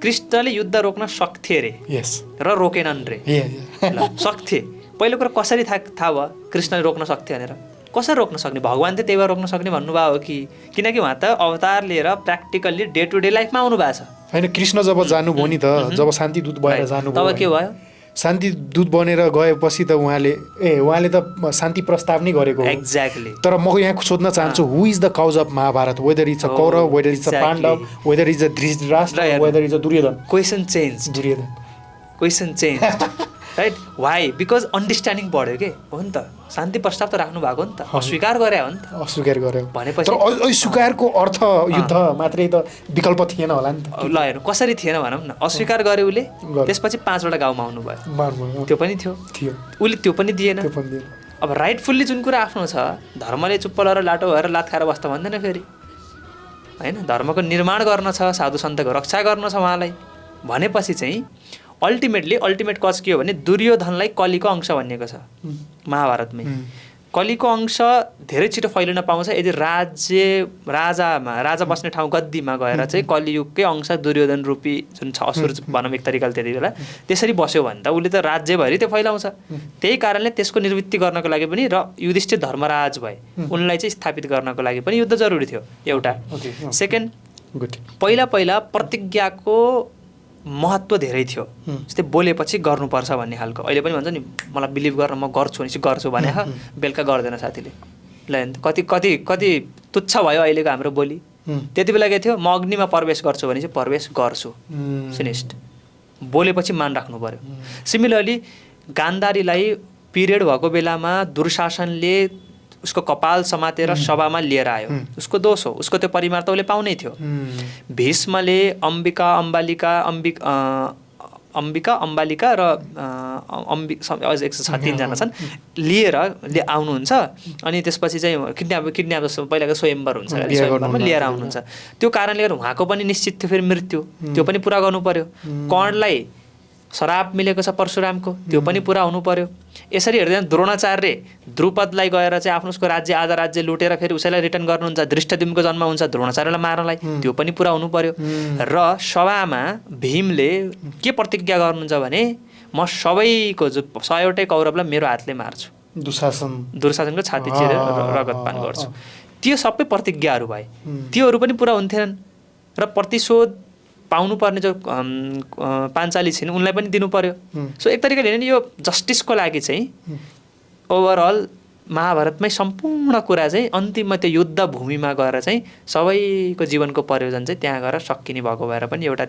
कृष्णले युद्ध रोक्न सक्थे रे र रोकेनन् रे। सक्थे पहिलो कुरा कसरी थाहा भयो कृष्णले रोक्न सक्थे भनेर? कसरी रोक्न सक्ने? भगवान् चाहिँ त्यही भएर रोक्न सक्ने भन्नुभयो हो कि? किनकि उहाँ त अवतार लिएर प्र्याक्टिकल्ली डे टु डे लाइफमा आउनु भएको छ होइन। कृष्ण जब जानुभयो नि त, जब शान्तिदूत भएर जानुभयो, तब के भयो? शान्तिदूत बनेर गएपछि त उहाँले त शान्ति प्रस्ताव नै गरेको हो। एक्ज्याक्टली। तर म यहाँ सोध्न चाहन्छु, who is the cause of Mahabharat? Whether is a Kaurav, whether is a Pandav, whether is a Dhritarashtra, whether is a Duryodhan? Question change. Duryodhan. Question change, right? Why? Because understanding बढ्यो के हो नि त। शान्ति प्रस्ताव त राख्नु भएको नि त, अस्वीकार गरे हो नि त। अस्वीकार गर्यो भनेपछि तर अस्वीकारको अर्थ युद्ध मात्रै त विकल्प थिएन होला नि त। ल हेर्नु कसरी थिएन भनौँ न। अस्वीकार गरे उसले, त्यसपछि 5वटा गाउँमा आउनु भयो, त्यो पनि थियो। उसले त्यो पनि दिएन। अब राइटफुल्ली जुन कुरा आफ्नो छ, धर्मले चुप्प लगाएर लाटो भएर लात खाएर बस्दा भन्दैन फेरि, होइन? धर्मको निर्माण गर्न छ, साधु सन्तको रक्षा गर्न छ उहाँलाई भनेपछि चाहिँ अल्टिमेट कज के हो भने दुर्योधनलाई कलीको अंश भनिएको छ महाभारतमै। कलीको अंश धेरै छिटो फैलिन पाउँछ यदि राजा बस्ने ठाउँ गद्दीमा गएर चाहिँ कलियुगकै अंश दुर्योधन रूपी जुन छ असुर भनौँ एक तरिकाले त्यति बेला, त्यसरी बस्यो भने त उसले त राज्यभरि त्यो फैलाउँछ। त्यही कारणले त्यसको निवृत्ति गर्नको लागि पनि र युधिष्ठिर धर्मराज भए उनलाई चाहिँ स्थापित गर्नको लागि पनि युद्ध जरुरी थियो एउटा। सेकेन्ड, पहिला प्रतिज्ञाको महत्त्व धेरै थियो। जस्तै बोलेपछि गर्नुपर्छ भन्ने खालको। अहिले पनि भन्छ नि मलाई बिलिभ गर्न, म गर्छु भने बेलुका गर्दैन साथीले। ल कति तुच्छ भयो अहिलेको हाम्रो बोली। त्यति बेला के थियो, म अग्निमा प्रवेश गर्छु भने चाहिँ प्रवेश गर्छु, फिनिस्ड। बोलेपछि मान राख्नु पर्यो। सिमिलरली गान्धारीलाई पिरियड भएको बेलामा दुर्शासनले उसको कपाल समातेर सभामा लिएर आयो, उसको दोष हो, उसको त्यो परिवार त उसले पाउनै थियो। भीष्मले अम्बिका अम्बालिका र 103जना छन् लिएर आउनुहुन्छ। अनि त्यसपछि चाहिँ किडन्याप जस्तो पहिलाको स्वयम्वर हुन्छ, स्वयम्वरमा लिएर आउनुहुन्छ। त्यो कारणले गर्दा उहाँको पनि निश्चित थियो फेरि मृत्यु, त्यो पनि पुरा गर्नु पर्यो। कर्णलाई श्राप मिलेको छ परशुरामको, त्यो पनि पुरा हुनु पर्यो। यसरी हेर्दैन द्रोणाचार्य द्रुपदलाई गएर चाहिँ आफ्नो उसको राज्य आधा राज्य लुटेर फेरि उसैलाई रिटर्न गर्नुहुन्छ। धृष्टद्युम्नको जन्म हुन्छ द्रोणाचार्यलाई मार्नलाई, त्यो पनि पुरा हुनु पर्यो। र सभामा भीमले के प्रतिज्ञा गर्नुहुन्छ भने म सबैको जो 100वटै कौरवलाई मेरो हातले मार्छु, दुशासनको छाती चिरेर रगतपान गर्छु। त्यो सबै प्रतिज्ञाहरू भए, त्योहरू पनि पुरा हुन्थेनन्। र प्रतिशोध पाउनुपर्ने जो पाञ्चाली छिन् उनलाई पनि दिनु पर्यो। सो एक तरिकाले हेर्ने यो जस्टिसको लागि चाहिँ ओभरअल महाभारतमै सम्पूर्ण कुरा चाहिँ अन्तिममा त्यो युद्ध भूमिमा गएर चाहिँ सबैको जीवनको प्रयोजन चाहिँ त्यहाँ गएर सकिने भएको भएर पनि एउटा